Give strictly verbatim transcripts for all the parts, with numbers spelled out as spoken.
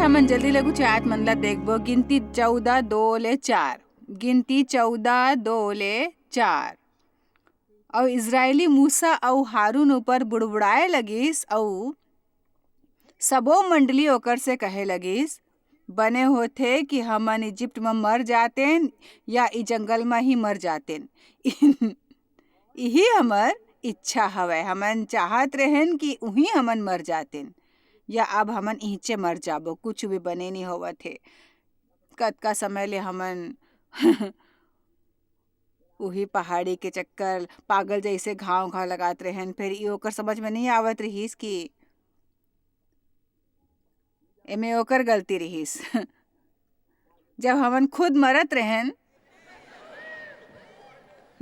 हमन जल्दी ले कुछ आयत मन ला देखबो। गिनती चौदह, दो ले चार। गिनती चौदह, दो ले चार। अउ इस्राएली मूसा अउ हारून ऊपर बुड़बुड़ाए लगिस, अउ सबो मंडली ओकर से कहे लगिस, "बने होथे कि हमन इजिप्ट म मर जातेन या ई जंगल म ही मर जातेन।" इही हमर इच्छा हवय। हमन चाहत रहेन कि उही हमन मर जातेन, या अब हमन इहिंचे मर जाबो, कुछ भी बने नइ होवत हे। कतका समय ले हमन उही पहाड़ी के चक्कर, पागल जइसे घाव-घाव लगात रहेन, फेर ई ओकर समझ में नइ आवत रिहिस कि एमे ओकर गलती रिहिस। जब हमन खुद मरत रहेन,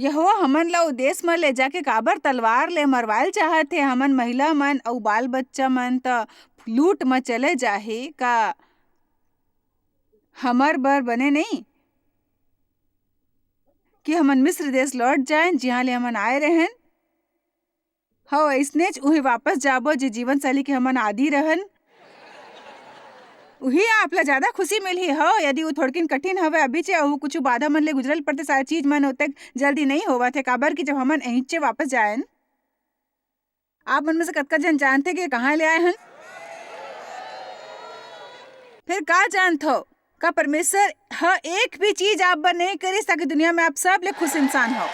यहोवा हमन ला ओ देश म ले जाके काबर तलवार ले मरवायल चाहत हे? हमन महिला मन अउ बाल बच्चा मन त लूट म चले जाही का? हमर बर बने नइ कि हमन मिस्र देश लौट जाएन, जिहां ले हमन आए रहेन? हव, अइसनेच उही वापस जाबो, जे जीवन शैली के हमन आदी रहन। उही आप ला ज्यादा खुशी मिलही। हव, यदि वो थोड़किन कठिन हवे अभी चे, अउ कुछ बाधा मन ले गुजरल पड़थे, सारा चीज मन ओतेक जल्दी नइ होवत हे, काबर कि जब हमन एहिचे वापस जाएन, आप मन में से कतका झन जानथे कि कहाँ ले आए हन? फिर का जानथव? का परमेश्वर ह एक भी चीज आप बर नइ करिस, ताकि दुनिया में आप सब ले खुश इंसान हो?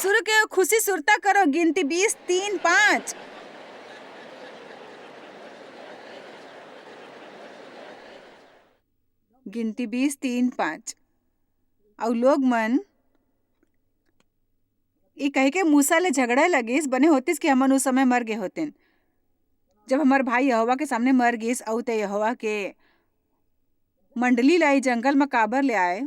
शुरू के खुशी सुरता करो, गिनती बीस, तीन, पाँच। गिनती बीस, तीन, पाँच। अउ लोग मन ई कहिके मूसा ले झगड़े लगिस, "बने होतिस कि हमन उस समय मर गे होतेन, जब हमर भाई यहोवा के सामने मर गिस, अउ ते यहोवा के मंडली ला ई जंगल म काबर ले आए,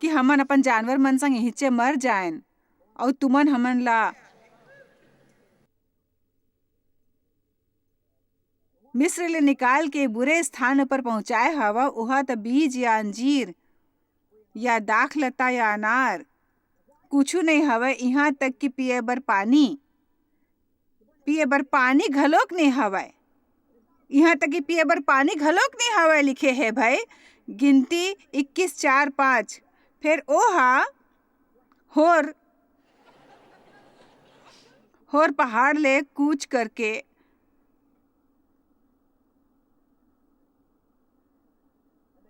कि हमन अपन जानवर मन संग इहिचे मर जाएन, अउ तुमन हमन ला मिस्र ले निकाल के बुरे स्थान ऊपर पहुंचाए हवव, उहां त बीज या अंजीर या दाखलता या अनार कुछु नइ हवय, इहां तक कि पीए बर पानी, पीए बर पानी घलोक नइ हवय, इहां तक कि पीए बर पानी घलोक नइ हवय," लिखे हे भाई, गिनती इक्कीस, चार, पाँच। फेर ओहा होर, होर पहाड़ ले कूच करके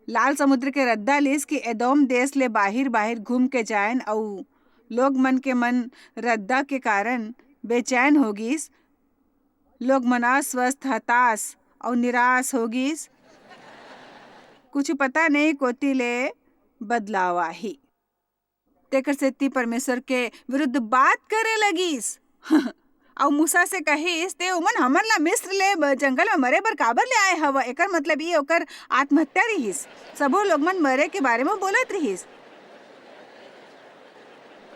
लाल समुद्र के रद्दा लिस कि एदोम देश ले बाहिर-बाहिर घूम के जाएन, अऊ लोग मन के मन रद्दा के कारण बेचैन हो गिस। लोग मन अस्वस्थ, हताश अऊ निराश हो गिस। कुछु पता नई कोती ले बदलाव आही। तेकर सेती परमेश्वर के विरुद्ध बात करे लगिस। अऊ मूसा से कहिस, "ते उमन हमन ला मिस्र ले ब-, जंगल में मरे बर काबर ले आए हव?" एकर मतलब ये ओकर आत्महत्या रिहिस। सबो लोग मन मरे के बारे में बोलत रिहिस।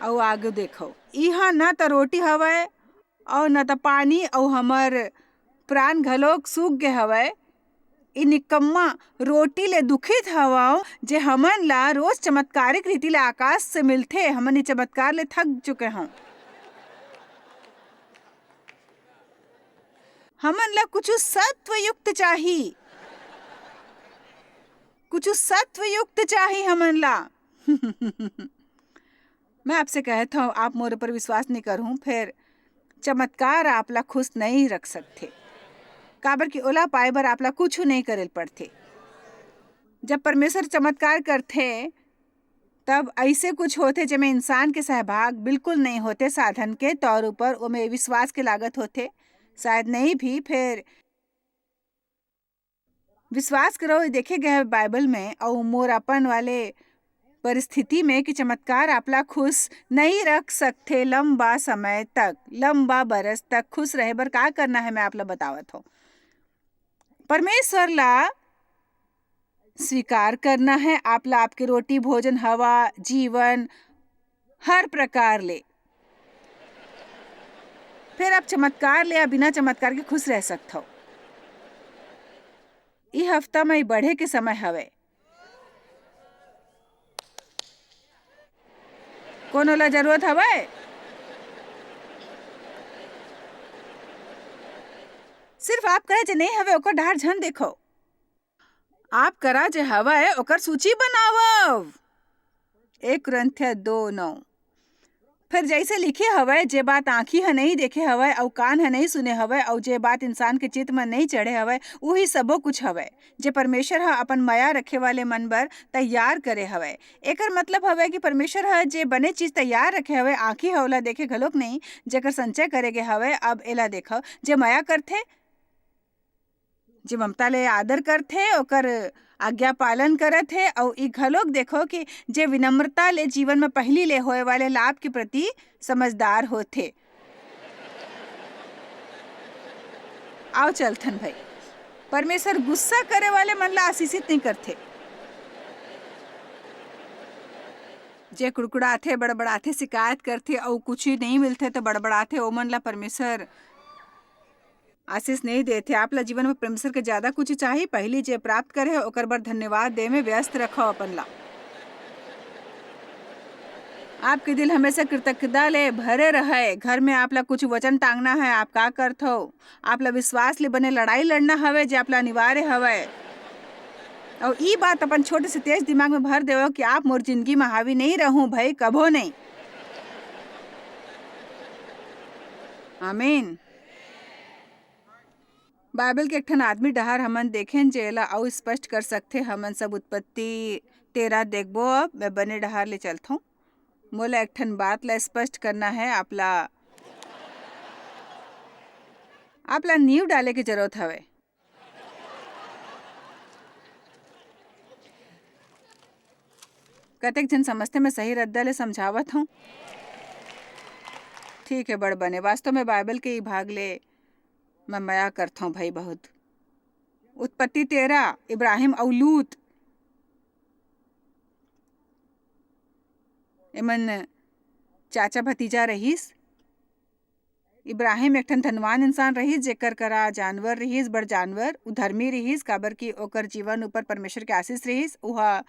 अऊ आगे देखो, इहाँ न त रोटी हवय अऊ न त पानी, अऊ हमर प्राण घलोक सूख गे हवय। ए निकम्मा रोटी ले दुखित हवंव, जे हमन ला रोज चमत्कारिक रीति ले आकाश से मिलथे। हमन ए चमत्कार ले थक चुके हंव। हमन ला कुछु सत्वयुक्त चाही, कुछु सत्वयुक्त चाही हमन ला। मैं आपसे कहत हंव, आप मोर ऊपर विश्वास नई करहूं, फेर चमत्कार आप ला खुश नई रख सकथे, काबर कि ओला पाए बर आप ला कुछु नई करे ल पड़थे। जब परमेश्वर चमत्कार करथे, तब अइसे कुछ होथे, जेमे इंसान के सहभाग बिल्कुल नई होथे। साधन के तौर ऊपर ओमे विश्वास के लागत होथे, शायद नई भी, फेर विश्वास करो, देखे गए हे बाइबल में, अऊ मोर अपन वाले परिस्थिति में, कि चमत्कार आपला खुश नई रख सकथे लंबा समय तक, लंबा बरस तक। खुश रहे बर का करना हे, मैं आपला बतावत हूँ। परमेश्वर ला स्वीकार करना हे, आपला आपके रोटी, भोजन, हवा, जीवन, हर प्रकार ले। फेर आप चमत्कार ले या बिना चमत्कार के खुश रह सकथव। ई हफ्ता म ई बढ़े के समय हवय। कोनो ला जरूरत हवय? सिर्फ आप करा जे नहीं हवे, ओकर डहार झन देखो। आप करा जे हवय, ओकर सूची बनावव। एक कुरिन्थिया दो नौ। फिर जैसे लिखे हवय, जे बात आँखी ह नहीं देखे हवय, अउ कान ह नहीं सुने हवय, अउ जे बात इंसान के चित्त म नहीं चढ़े हवय, उही सबो कुछ हवय, जे परमेश्वर ह अपन मया रखे वाले मन बर तैयार करे हवय। एकर मतलब हवय कि परमेश्वर ह जे बने चीज तैयार रखे हवय, आँखी ह ओला देखे घलोक नहीं, जेकर संचय करे गे हवय, अब एला देखव। जे मया करथे, जे ममता ले आदर करथे, ओकर आज्ञा पालन करत हे, अउ ई घलोक देखो कि जे विनम्रता ले जीवन में पहिली ले होए वाले लाभ के प्रति समझदार होथे। आओ चलथन भाई, परमेश्वर गुस्सा करे वाले मन ला आशीषित नहीं करथे। जे कुड़कुड़ाथे, बड़बड़ाथे, शिकायत करथे अउ कुछ नहीं मिलथे तो बड़बड़ाथे, ओमन ला परमेश्वर आशीष नहीं देथे। आप ला जीवन में परमेश्वर के ज्यादा कुछ चाही, पहिली जे प्राप्त करे हे, ओकर बर धन्यवाद दे में व्यस्त रखो अपन ला। आपके दिल हमेशा कृतज्ञता ले भरे रहे। घर में आप ला कुछ वचन टांगना है, आप का करथो? आप ला विश्वास ले बने लड़ाई लड़ना हवे, जे आप ला अनिवार्य हवे। अउ ई बात अपन छोटे से तेज दिमाग में भर देवो कि आप मोर जिंदगी में हावी नहीं रहूं भाई, कभो नहीं। आमीन। बाइबल के एक ठन आदमी डहार हमन देखेन, जे एला अउ स्पष्ट कर सकथे। हमन सब उत्पत्ति तेरह देखबो। अब मैं बने डहार ले चलथौं। मोला एक ठन बात ला स्पष्ट करना है। आप ला, आप ला नींव डाले के जरूरत हवे। कतेक झन समझथे, मैं सही रद्दा ले समझावत हूँ। ठीक है, बड़ बने। वास्तव में बाइबल के ई भाग ले मैं मया करथौं भाई बहुत। उत्पत्ति तेरह, इब्राहिम अउ लूत, एमन चाचा भतीजा रहिस। इब्राहिम एक ठन धनवान इंसान रहिस, जेकर करा जानवर रहिस, बड़ जानवर। उ धर्मी रहिस, काबर कि ओकर जीवन ऊपर परमेश्वर के आशीष रहिस। उहा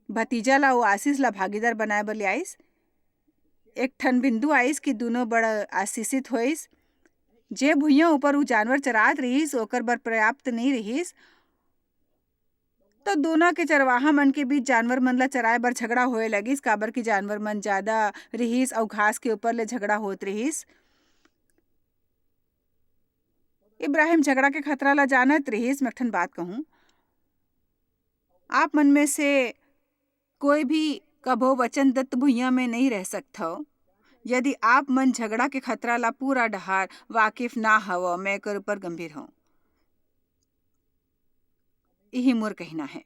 भतीजा ला, वो आशीष ला भागीदार बनाए बर ले आइस। एक ठन बिंदु आइस कि दुनों बड़ आशीषित होइस। जे भुइयां ऊपर उ जानवर चरात रहिस, ओकर बर पर्याप्त नइ रहिस, तो दुनों के चरवाहा मन के बीच जानवर मन ला चराए बर झगड़ा होए लगिस, काबर कि जानवर मन ज्यादा रिहिस अउ घास के ऊपर ले झगड़ा होत रिहिस। इब्राहिम झगड़ा के खतरा ला जानत रिहिस। मैं एक ठन बात कहूं, आप मन में से कोई भी कभो वचनदत्त भुइयां में नहीं रह सकथव। यदि आप मन झगड़ा के खतरा ला पूरा डहार वाकिफ ना हव, मैं एकर ऊपर गंभीर हूं। यही मोर कहना है।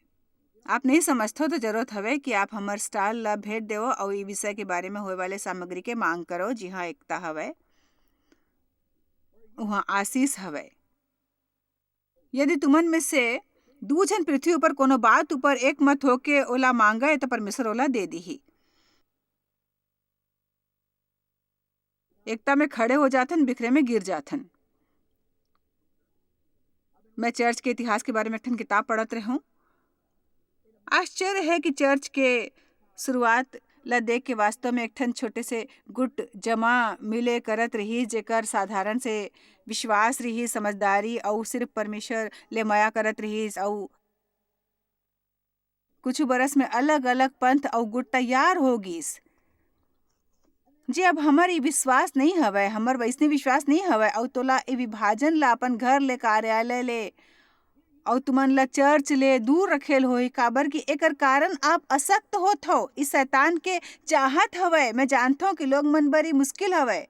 आप नहीं समझथव तो जरूरत हवे कि आप हमर स्टॉल ला भेंट देवो अउ ई विषय के बारे में होए वाले सामग्री के मांग करो, जिहां एकता हवय, उहां आशीष हवय। यदि तुमन में से दू झन पृथ्वी ऊपर कोनो बात ऊपर एक मत होके ओला मांगे, त परमेश्वर ओला दे दीही। एकता में खड़े हो जाथन, बिखरे में गिर जाथन। मैं चर्च के इतिहास के बारे में एक ठन किताब पढ़त रहूं। आश्चर्य है कि चर्च के शुरुआत ला देख के वास्तव में एक ठन छोटे से गुट जमा मिले करत रहिस, जेकर साधारण से विश्वास रहिस, समझदारी अउ सिर्फ परमेश्वर ले मया करत रहिस। अउ कुछ बरस में अलग-अलग पंथ अउ गुट तैयार हो गिस। जे अब हमर ई विश्वास नहीं हवय, हमर वैसने विश्वास नहीं हवय, अउ तोला ई विभाजन ला अपन घर ले, कार्यालय ले, अउ तुमन ला चर्च ले दूर रखेल होही, काबर कि एकर कारण आप अशक्त होत हो। ई शैतान के चाहत हवय। मैं जानथों कि लोग मन बर ई मुश्किल हवय,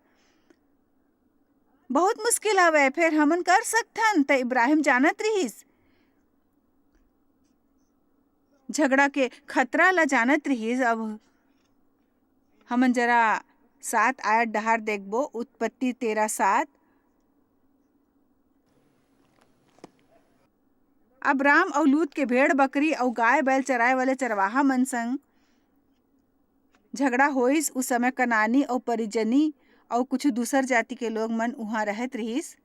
बहुत मुश्किल हवय, फेर हमन कर सकथन। त इब्राहिम जानत रिहिस, झगड़ा के खतरा ला जानत रिहिस। अब हमन जरा सात आयत डहार देखबो, उत्पत्ति तेरह सात। अब्राम अउ लूत के भेड़ बकरी अउ गाय बैल चराए वाले चरवाहा मन संग झगड़ा होइस। उस समय कनानी अउ परिजनी अउ कुछ दूसर जाति के लोग मन उहां रहत रिहिस।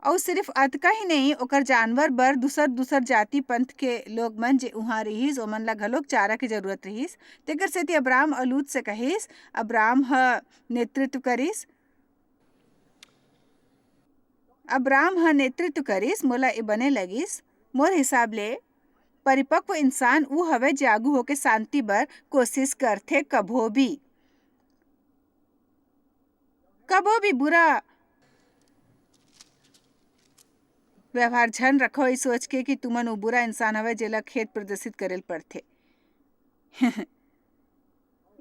अउ सिर्फ अतका ही नहीं, ओकर जानवर बर दूसर-दूसर जाति पंथ के लोग मन जे उहां रिहिस, ओमन ला घलोक चारा के जरूरत रिहिस। तेकर सेती अब्राम अउ लूत से कहिस, अब्राम ह नेतृत्व करिस। अब्राहम ह नेतृत्व करिस, मोला ए बने लगिस। मोर हिसाब ले परिपक्व इंसान ऊ हवय जे आगू होके शांति बर कोशिश करथे, कभो भी, कभो भी बुरा व्यवहार झन रखो, ई सोच के कि तुमन वो बुरा इंसान हवय जेला खेद प्रदर्शित करे ल पड़थे।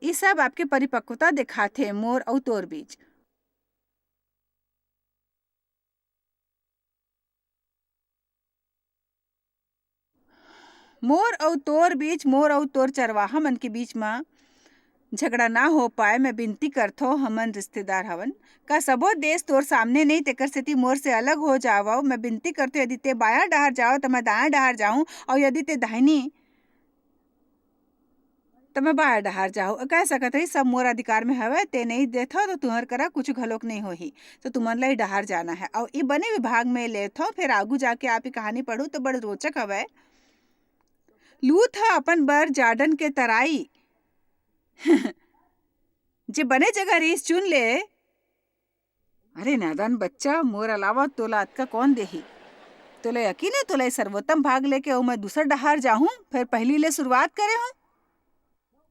ई सब आपके परिपक्वता दिखाथे मोर अउ तोर बीच। मोर अउ तोर बीच, मोर अउ तोर चरवाहा मन के बीच म झगड़ा ना हो पाए, मैं बिनती करथों, हमन रिश्तेदार हवन। का सबो देश तोर सामने नहीं, तेकर सेती मोर से अलग हो जावव। मैं बिनती करथों, यदि ते बायां डहार जावव, त मैं दायां डहार जाहूं, अउ यदि ते दाहिनी, त मैं बायां डहार जाहूं। कह सकत रही, सब मोर अधिकार में हवय, ते नहीं देथव, त तुंहर करा कुछ घलोक नहीं होही, त तुमन ला ई डहार जाना है। अउ ई बने विभाग में लेथों, फिर आगू जाके आप ई कहानी पढ़ू, त बड़ रोचक हवय। लूत ह अपन बर जार्डन के तराई, जे बने जगह रिहिस, चुन ले। अरे नादान बच्चा, मोर अलावा तोला अतका कौन देही? तोला यकीन है, तोला ये सर्वोत्तम भाग लेके अउ मैं दूसर डहार जाहूं, फिर पहली ले शुरुआत करे हूं?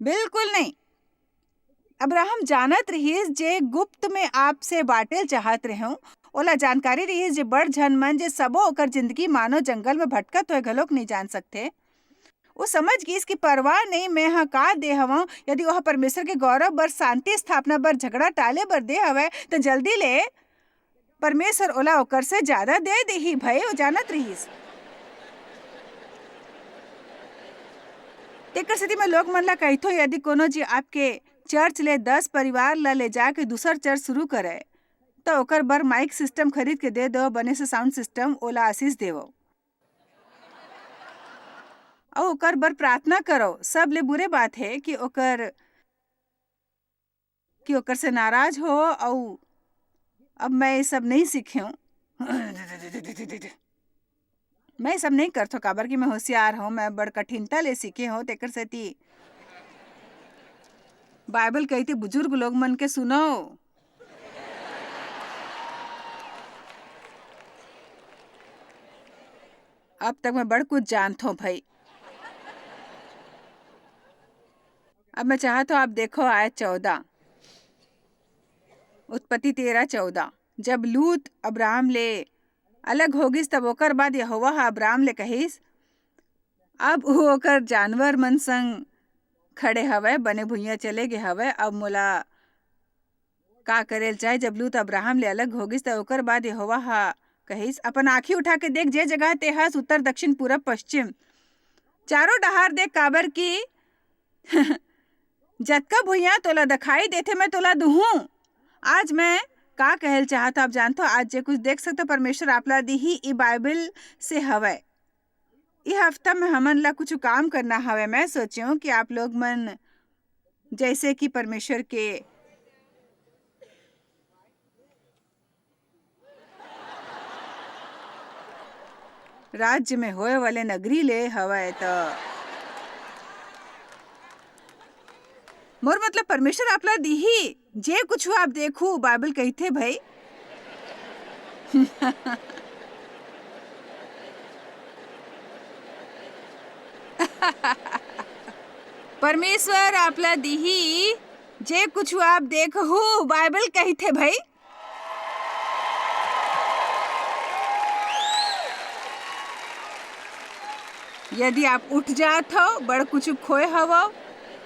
बिल्कुल नहीं। अब्राहम जानत रिहिस, जे गुप्त में आपसे बाटेल चाहत रहेंव, ओला जानकारी रिहिस, जे बड़ झन मन, जे सबो ओकर जिंदगी मानो जंगल में भटकत होए घलोक नहीं जान सकथे। वो समझ गिस कि परवाह नहीं, मैं ह का दे हवंव, यदि ओह परमेश्वर के गौरव बर, शांति स्थापना बर, झगड़ा टाले बर दे हवय, त जल्दी ले परमेश्वर ओला ओकर से ज्यादा दे देही। भई, वो जानत रिहिस। तेकर सेती मैं लोग मन ला कहिथों, यदि कोनो जी आपके चर्च ले दस परिवार ला ले जाके दूसर चर्च शुरू करे, त ओकर बर माइक सिस्टम खरीद के दे दो, बने से साउंड सिस्टम, ओला आशीष देवो। अउ ओकर बर प्रार्थना करो। सबले बुरे बात है कि ओकर, कि ओकर से नाराज हो। अउ अब मैं ये सब नहीं सीखे हूँ। मैं ये सब नहीं करथों, काबर कि मैं होशियार हूँ, मैं बड़ कठिनता ले सीखे हूँ, तेकर सेती बाइबल कहिथे, बुजुर्ग लोग मन के सुनो। अब तक मैं बड़ कुछ जानथों भई। अब मैं चाहत हूँ आप देखो आयत चौदह, उत्पत्ति तेरह चौदह। जब लूत अब्राम ले अलग होगिस, तब ओकर बाद यहोवा ह अब्राम ले कहिस, अब वो ओकर जानवर मन संग खड़े हवय, बने भुइयां चले गे हवय, अब मोला का करेल चाही? जब लूत अब्राहम ले अलग होगिस, त ओकर बाद यहोवा ह कहिस, अपन आँखी उठा के देख, जे जगह ते हस, उत्तर, दक्षिण, पूरब, पश्चिम, चारों डहार देख, काबर कि जतका भुइयां तोला दिखाई देथे, मैं तोला दुहूं। आज मैं का कहल चाहत हूं, आप जानथो, आज जे कुछ देख सकथो, परमेश्वर आपला दिही, ई बाइबल से हवय। ई हफ्ता में हमन ला कुछ काम करना हवय। मैं सोचेंव कि आप लोग मन जैसे कि परमेश्वर के राज्य में होए वाले नगरी ले हवय, त मोर मतलब परमेश्वर आपला दिही, जे कुछ आप देखू, बाइबल कहिथे भई। परमेश्वर आपला दिही, जे कुछ आप देखहू, बाइबल कहिथे भई। यदि आप उठ जात हव, बड़ कुछ खोए हवव,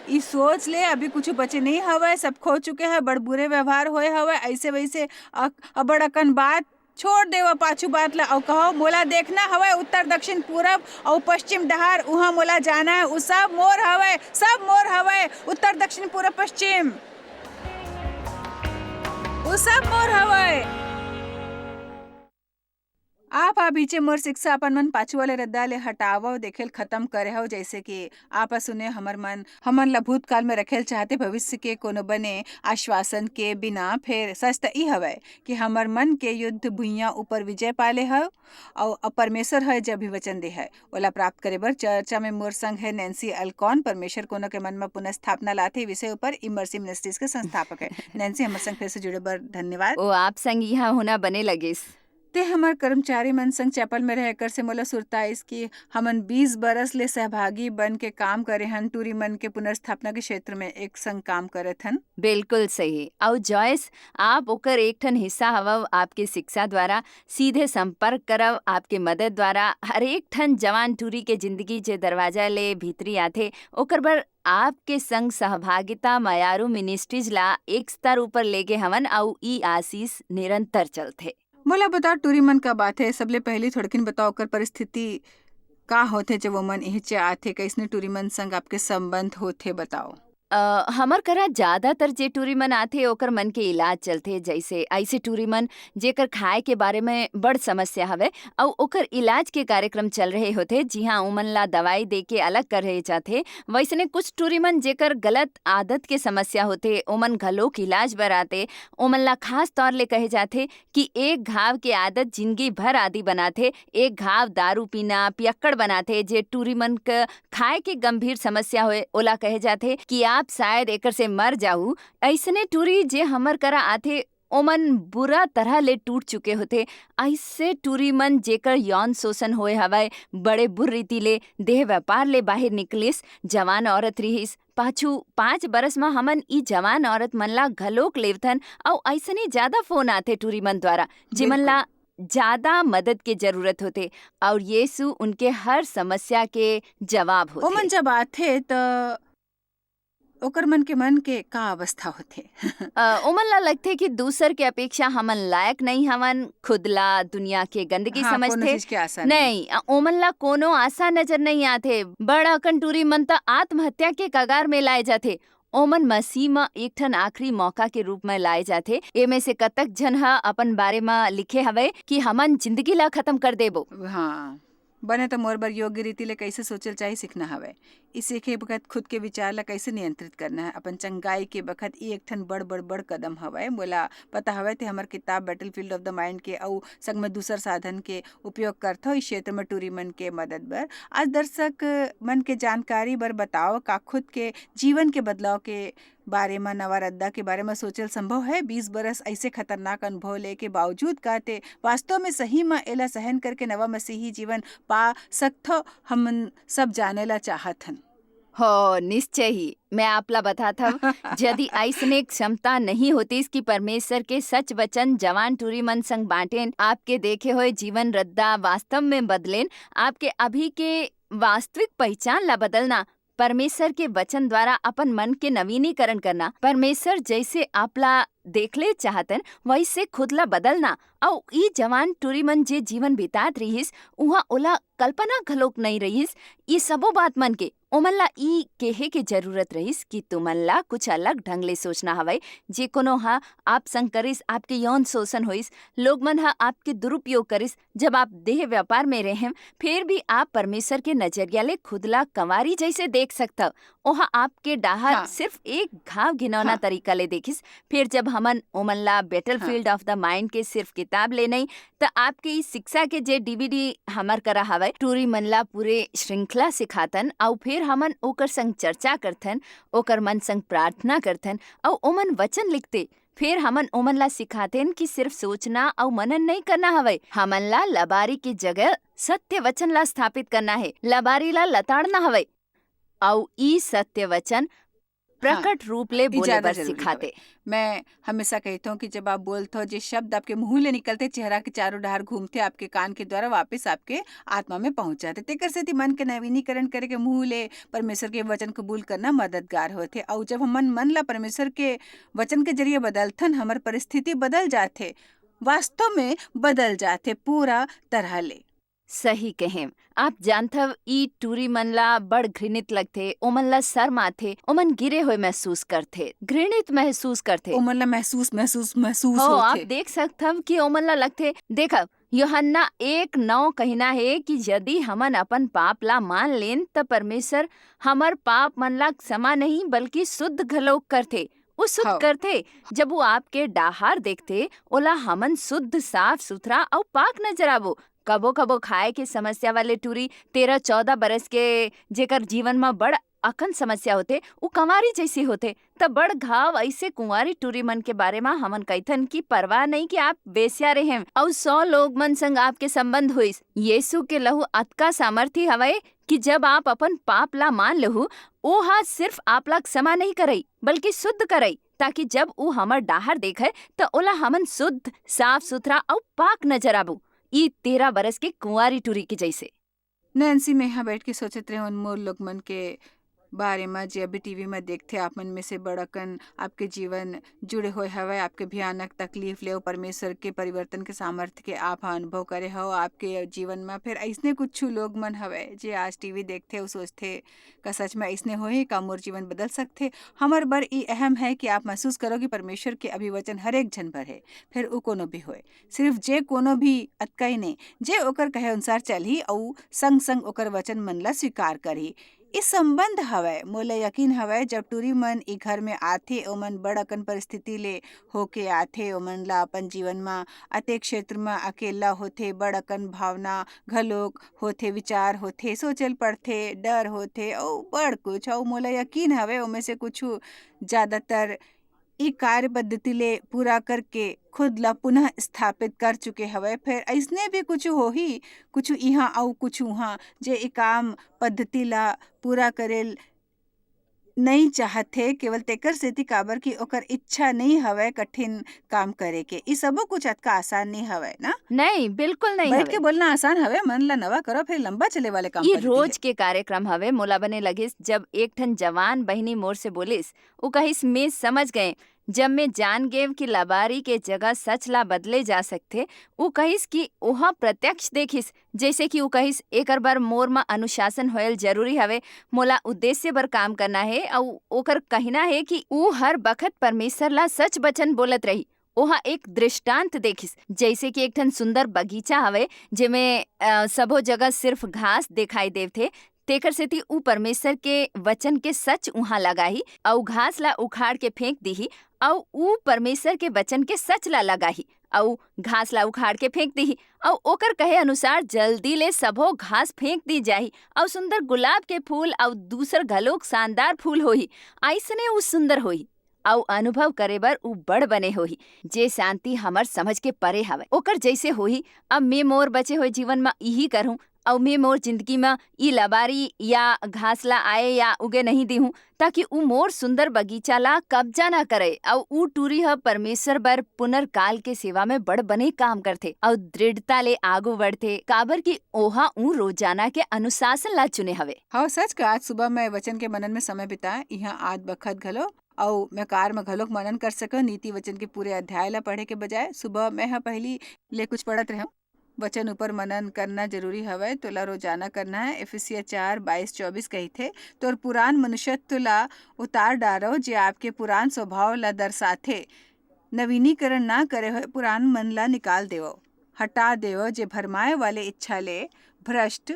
ई सोच ले अभी कुछ बचे नहीं हवय, सब खो चुके हैं, बड़ बुरे व्यवहार होए हवय, ऐसे वैसे अक-, अबड़ अकन बात, छोड़ देव पाछू बात ला अउ कहो, मोला देखना हवय उत्तर, दक्षिण, पूरब अउ पश्चिम डहार, उहाँ मोला जाना है। उ सब मोर हवय, सब मोर हवय, उत्तर, दक्षिण, पूरब, पश्चिम, उ सब मोर हवय। आप हा बीचे मोर शिक्षा अपन मन पाछू वाले रद्दा ले हटावव, देखेल खत्म करे हव, जैसे कि आप हा सुने हमर मन, हमन ला भूतकाल में रखेल चाहते, भविष्य के कोनो बने आश्वासन के बिना। फेर सच त ई हवय कि हमर मन के युद्ध भुइयां ऊपर विजय पाले हव, अउ अब परमेश्वर ह जे भी वचन दे है, ओला प्राप्त करे बर। चर्चा में मोर संग है नैन्सी अल्कॉन, परमेश्वर कोनो के मन में पुनर्स्थापना लाथे विषय ऊपर इमर्सिव मिनिस्ट्रीज के संस्थापक है। नैन्सी, हमर संग फिर से जुड़े बर धन्यवाद। ओ, आप संग यहाँ होना बने लगिस। ते हमर कर्मचारी मन संग चैपल में रहे कर से मोला सुरता आइस कि हमन बीस बरस ले सहभागी बन के काम करे हन, टूरी मन के पुनर्स्थापना के क्षेत्र में एक संग काम करत हन। बिल्कुल सही। अउ जॉयस, आप ओकर एक ठन हिस्सा हवव। आपके शिक्षा द्वारा सीधे संपर्क करव, आपके मदद द्वारा हर एक ठन जवान टूरी के जिंदगी जे दरवाजा ले भीतरी आथे, ओकर बर आपके संग सहभागिता मयारू मिनिस्ट्रीज ला एक स्तर ऊपर लेगे हवन, अउ ई आशीष निरंतर चलथे। मोला बताओ, टूरी मन का बात है, सबले पहली थोड़किन बताओ, ओकर परिस्थिति का होथे जब ओमन इहचे आथे, कैसने टूरी मन संग आपके संबंध होथे, बताओ। अ, हमर करा ज्यादातर जे टूरी मन आथे, ओकर मन के इलाज चलथे। जैसे ऐसे टूरी मन जेकर खाए के बारे में बड़ समस्या हवे, अउ ओकर इलाज के कार्यक्रम चल रहे होथे, जिहां ओमन ला दवाई दे के अलग करे जाथे। वैसने कुछ टूरी मन जेकर गलत आदत के समस्या होथे, ओमन घलोक इलाज बर आथे। ओमन ला खास तौर ले कहे जाथे कि एक घाव के आदत जिंदगी भर आदी बनाथे। एक घाव दारू पीना, पियक्कड़ बनाथे। जे टूरी मन के खाए के गंभीर समस्या होए, ओला कहे जाथे कि आप शायद एकर से मर जाहू। अइसने टूरी जे हमर करा आथे, ओमन बुरा तरह ले टूट चुके होथे। अइसे टूरी मन जेकर यौन शोषण होए हवय, बड़े बुर रीति ले देह व्यापार ले बाहिर निकलिस, जवान औरत रिहिस। पाछू पाँच बरस म हमन ई जवान औरत मन ला घलोक लेवथन, अउ अइसने ज्यादा फोन आथे टूरी मन द्वारा, जेमन ला ज्यादा मदद के जरूरत होथे, अउ यीशु उनके हर समस्या के जवाब होथे। ओमन जब आथे, त ओकर मन के, मन के का अवस्था होथे? अ, ओमन ला लगथे कि दूसर के अपेक्षा हमन लायक नहीं हवन, खुद ला दुनिया के गंदगी हाँ, कोनो समझथे। चीज के आशा नहीं। नहीं, अ, ओमन ला कोनो आशा नजर नहीं आथे। बड़ अकन टूरी मन त आत्महत्या के कगार में लाए जाथे। ओमन मसीह म एक ठन आखिरी मौका के रूप में लाए जाथे। एमे से कतक झन ह अपन बारे म लिखे हवय कि हमन जिंदगी ला खत्म कर देबो। हाँ, बने तो मोर बर योग्य रीति ले कैसे सोचल चाही सीखना हवय। ई सीखे बखत खुद के विचार ला कैसे नियंत्रित करना है, अपन चंगाई के बखत ई एक ठन बड़, बड़, बड़ कदम हवय। मोला पता हवय ते हमर किताब Battlefield of the Mind के अउ संग में दूसर साधन के उपयोग करथव इस क्षेत्र में टूरी मन के मदद बर। आज दर्शक मन के जानकारी बर बताओ, का खुद के जीवन के बदलाव के बारे म, नवा रद्दा के बारे म सोचल संभव है? बीस बरस ऐसे खतरनाक अनुभव लेके बावजूद का ते वास्तव में सही म एला सहन करके नवा मसीही जीवन पा सकथव? हमन सब जाने ला चाहत हन। हो, निश्चय ही। मैं आपला बताथव, यदि अइसने क्षमता नहीं होतीस कि परमेश्वर के सच वचन जवान टूरी मन संग बांटेन, आपके देखे होए जीवन रद्दा वास्तव में बदलेन, आपके अभी के वास्तविक पहचान ला बदलना, परमेश्वर के वचन द्वारा अपन मन के नवीनीकरण करना, परमेश्वर जैसे आपला देखले चाहतन, वैसे खुद ला बदलना, अउ ई जवान टूरी मन जे जीवन बितात रिहिस, उहाँ ओला कल्पना घलोक नइ रहिस। ई सबो बात मन के ओमन ला ई केहे के जरूरत रहिस कि तुमन ला कुछ अलग ढंग ले सोचना हवय। जे कोनो ह आप संग करिस, आपके यौन शोषण होइस, लोग मन ह आपके दुरुपयोग करिस, जब आप देह व्यापार में रहें, फिर भी आप परमेश्वर के नजरिया ले खुद ला कंवारी जैसे देख सकथव। ओह आपके डाहर हाँ। सिर्फ एक घाव घिनौना हाँ। तरीका ले देखिस। फिर जब हमन ओमन ला Battlefield हाँ। of the Mind के सिर्फ किताब ले नहीं, त आपके ई शिक्षा के जे डीवीडी हमर करा हवय, टूरी मन ला पूरे श्रृंखला सिखातन, अउ फिर हमन ओकर संग चर्चा करथन, ओकर मन संग प्रार्थना करथन, अउ ओमन वचन लिखते। फिर हमन ओमन ला सिखातेन कि सिर्फ सोचना अउ मनन नहीं करना हवय, हमन ला लबारी के जगह सत्य वचन ला स्थापित करना है, लबारी ला लताड़ना हवय, अउ ई सत्य वचन हाँ, प्रकट रूप ले ई बोले ज्यादा बर जरूरी सिखाते। हवय। मैं हमेशा कहता हूँ कि जब आप बोलते हो, जे शब्द आपके मुंह ले निकलते, चेहरा के चारों डहार घूमते, आपके कान के द्वारा वापस आपके आत्मा में पहुंच जाते। तेकर सेती मन के नवीनीकरण करे के मुंह ले परमेश्वर के वचन कबूल करना मददगार होथे। अउ जब हमन मन ला परमेश्वर के वचन के जरिए बदलथन, हमर परिस्थिति बदल जाथे, वास्तव में बदल जाथे पूरा तरह ले। सही कहें। आप जानथव, ई टूरी मन ला बड़ घृणित लगथे, ओमन ला शर्म आथे, ओमन गिरे हुए महसूस करथे, घृणित महसूस करथे। ओमन ला महसूस, महसूस, महसूस हो, आप होथे। देख सकथव कि ओमन ला लगथे। देखव, यूहन्ना एक नौ कहना है कि यदि हमन अपन पाप ला मान लेन, त परमेश्वर हमर पाप मन ला क्षमा नहीं, बल्कि शुद्ध घलो करथे। वो शुद्ध हाँ। करथे। जब वो आपके डाहार देखथे, ओला हमन शुद्ध, साफ सुथरा अउ पाक नजर आबो। कबो-कबो खाए के समस्या वाले टूरी तेरह चौदह बरस के, जेकर जीवन म बड़ अकन समस्या होथे, उ कंवारी जैसी होथे। त बड़ घाव ऐसे कुंवारी टूरी मन के बारे म हमन कहिथन कि परवाह नहीं कि आप वेश्या रहें अउ सौ लोग मन संग आपके संबंध होइस। यीशु के लहू अतका सामर्थी हवय कि जब आप अपन पाप ला मान लेहू, ओ ह सिर्फ आप ला क्षमा नहीं करई, बल्कि शुद्ध करई, ताकि जब ऊ हमर डाहर देखय, त ओला हमन शुद्ध, साफ सुथरा अउ पाक नजर आबू। ई तेरह बरस के कुंवारी टूरी के जैसे। नैन्सी, मेंहा बैठ के सोचत रहें, उन मोर लोग मन के बारे म, जे अभी टीवी म देखथे। आप मन में से बड़ अकन आपके जीवन जुड़े होए हवय, आपके भयानक तकलीफ ले अउ परमेश्वर के परिवर्तन के सामर्थ्य के आप ह अनुभव करे हव। आपके जीवन म फेर अइसने कुछ लोग मन हवय, जे आज टीवी देखथे अउ सोचथे, "का सच में अइसने होही? का मोर जीवन बदल सकथे?" हमर बर ई अहम है कि आप महसूस करो कि परमेश्वर के अभी वचन हर एक झन बर हे, फेर ऊ कोनो भी होए। सिर्फ जे कोनो भी, अतका ही नहीं, जे ओकर कहे अनुसार चलही अउ संग-संग ओकर वचन मन ला स्वीकार करही। ई संबंध हवय। मोला यकीन हवय, जब टूरी मन ई घर में आथे, ओमन बड़ अकन परिस्थिति ले होके आथे, ओमन ला अपन जीवन म अतेक क्षेत्र म अकेला होथे, बड़ अकन भावना घलोक होथे, विचार होथे, सोचे ल पड़थे, डर होथे अउ बड़ कुछ। अउ मोला यकीन हवय, ओमे से कुछु ज्यादातर ई कार्य पद्धति ले पूरा करके खुद ला पुनः स्थापित कर चुके हवय। फेर अइसने भी कुछु होही, कुछु इहाँ अउ कुछु उहाँ, जे ई काम पद्धति ला पूरा करे ल नइ चाहत हे, केवल तेकर सेती काबर कि ओकर इच्छा नइ हवय कठिन काम करे के। ई सबो कुछ अतका आसान नइ हवय ना? नहीं, बिल्कुल नहीं बैठ के हवय। बोलना आसान हवय, मन ला नवा करो, फेर लंबा चले वाले काम ये पद्धति रोज हे। के कार्यक्रम हवे। मोला बने लगिस, जब एक ठन जवान बहिनी मोर से बोलिस, उ कहिस, "मैं समझ गए, जब मैं जान गेव कि लबारी के जगह सच ला बदले जा सकथे।" उ कहिस कि ओहा प्रत्यक्ष देखिस, जैसे कि उ कहिस, "एकर बर मोर म अनुशासन होयल जरूरी हवे, मोला उद्देश्य बर काम करना हे।" अउ ओकर कहना हे कि उ हर बखत परमेश्वर ला सच बचन बोलत रही। ओहा एक दृष्टांत देखिस, जैसे कि एक ठन सुंदर बगीचा हवे, जेमे, अ, सबो जगह सिर्फ घास दिखाई देवथे, तेकर सेती उ परमेश्वर के वचन के सच उहाँ लगाही, अउ घास ला उखाड़ के फेंक दीही, अउ उ परमेश्वर के वचन के सच ला लगाही, अउ घास ला उखाड़ के फेंक दीही, अउ ओकर कहे अनुसार जल्दी ले सबो घास फेंक दी जाही, अउ सुंदर गुलाब के फूल अउ दूसर घलोक शानदार फूल होही, अइसने उ सुंदर होही। अउ अनुभव करे बर उ बड़ बने होही, जे शांति हमर समझ के परे हवय। ओकर जैसे होही, अब मैं मोर बचे हुए जीवन म इही करहूं, अउ मैं मोर जिंदगी म ई लबारी या घास ला आए या उगे नहीं दिहूं, ताकि उ मोर सुंदर बगीचा ला कब्जा ना करे, अउ उ टूरी ह परमेश्वर बर पुनर्काल के सेवा में बड़ बने काम करथे, अउ दृढ़ता ले आगू बढ़थे, काबर कि ओहा उ रोजाना के अनुशासन ला चुने हवे। हाँ, सच का, आज सुबह मैं वचन के मनन में समय बिताए, इहाँ आत बखत घलो, अउ मैं कार म घलोक मनन कर सकव। नीति वचन के पूरे अध्याय ला पढ़े के बजाय सुबह मैं ह पहिली ले कुछ पढ़त रहूं। वचन ऊपर मनन करना जरूरी हवय, तोला रोजाना करना है। इफिसिया चार बाईस चौबीस कहिथे, "तोर पुरान मनुष्यत्व ला उतार डारो, जे आपके पुरान स्वभाव ला दर्शाथे। नवीनीकरण ना करे होए पुरान मन ला निकाल देवो, हटा देवो, जे भरमाए वाले इच्छा ले भ्रष्ट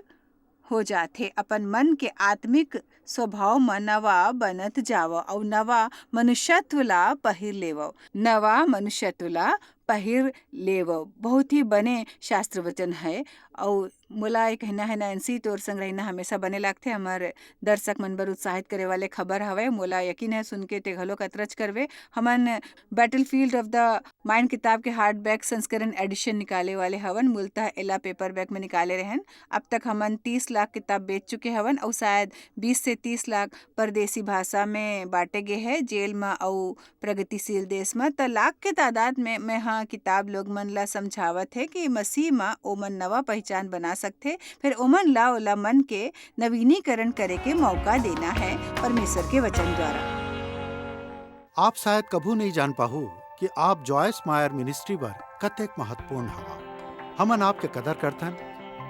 हो जाथे। अपन मन के आत्मिक स्वभाव म नवा बनत जावव अउ नवा मनुष्यत्व ला पहिर लेवव, नवा मनुष्यत्व ला पहिर लेवव।" बहुत ही बने शास्त्र वचन है। अउ मोला ये कहना है, नैन्सी, तोर संग रहना हमेशा बने लागथे। हमर दर्शक मन बर उत्साहित करे वाले खबर हवय। मोला यकीन है, सुन के ते घलो कतरच करवे। हमन Battlefield of the Mind किताब के hardback संस्करण, edition, निकाले वाले हवन। मूलतः एला paperback में निकाले रहन। अब तक हमन तीस लाख किताब बेच चुके हवन अउ शायद बीस से तीस लाख परदेसी भाषा में बांटे गे है, जेल म अउ प्रगतिशील देश म। त लाख के तादाद में मैं ह किताब लोग मन ला समझावत है कि मसीह म ओमन नवा पहचान बना सकथे, फिर ओमन ला ओला मन के नवीनीकरण करे के मौका देना है परमेश्वर के वचन द्वारा। आप शायद कभू नहीं जान पाहू कि आप जॉयस मायर मिनिस्ट्री बर कतेक महत्वपूर्ण हवा। हमन आपके कदर करथन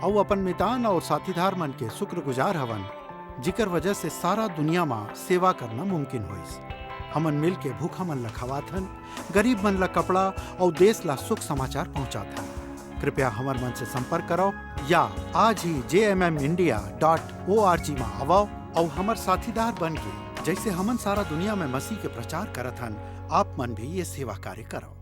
अउ अपन मितान अउ साथीदार मन के शुक्रगुजार हवन, जिकर वजह से सारा दुनिया म सेवा करना मुमकिन होइस। हमन मिल के भूखा मन ल खवाथन, गरीब मन ल कपड़ा अउ देश ल शुभ समाचार पहुंचाथन। कृपया हमर मन से संपर्क करव या आज ही J M M India dot O R G म आवव अउ हमर साथीदार बन के, जैसे हमन सारा दुनिया में मसीह के प्रचार करत हन, आप मन भी ये सेवा कार्य करव।